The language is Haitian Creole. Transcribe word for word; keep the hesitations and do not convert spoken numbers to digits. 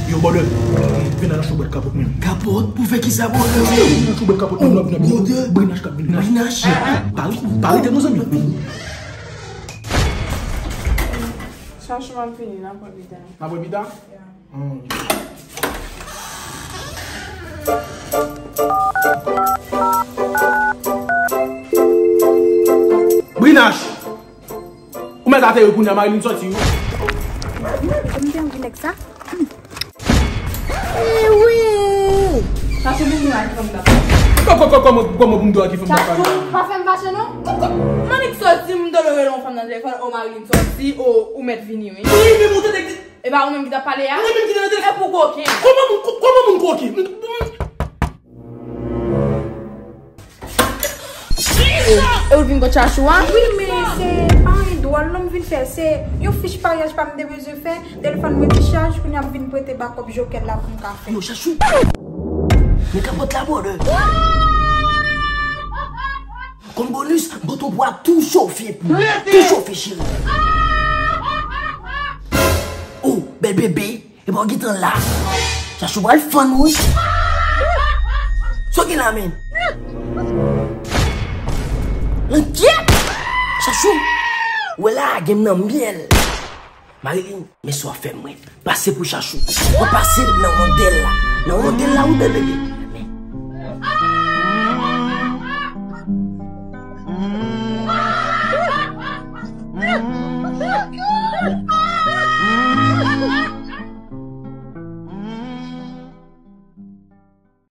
Yo, brother, vin nan choubèt kapòt mwen. Kapòt? Pou fè kisa, brother? Vin nan choubèt kapòt mwen, nou ap vin nan Brother. Brinach k ap vin. Brinach? Pari, pari de nou zanmi. Chachou, m ap vini, n ap wè pita. N ap wè pita? Yeah. Hmm. Brinach! Ou mèt ateri kounye a, Marilyn sòti wi. M te anvi nèg sa. Ewi! Sa se moun mwen ak fanm nan. Kò- kò- kò- Kòman kòman pou m dwe ak fanm nan? Chachou, pa fè m fache non. Manik sòti, m dolore lè yon fanm nan telefòn, o Marilyn sòti, o ou mèt vini wi. Wi, men ou te di. E pa ou menm ki t ap pale a? Mwen menm ki te nan telefòn. E pou koken. Kòman moun ko- kòman moun koken? M- m- E ou vin kot Chachou a? Wi, men se pa anyen dwòl non m vin fè. Se yon fich paryaj pa m te bezwen fè. Telefòn mwen te chaj, kounye a m vin prete bakòp jokèt la pou m ka fè. Yo, Chachou. Men kapòt la, brother. Kòm bonus, m pote yon bwa tou chofe pou ou. Tou chofe, cheri. Oh, bèl bebe. Epa w gentan la. Chachou pral fann wi. Sa w gen la, menm? Langyèt! Chachou, ou wè la, gen m nan myèl. Marilyn, men sa w ap fè mwen. Pase pou Chachou. Mwen pase l nan wondèl la. Nan wondèl la, wi, bèl bebe.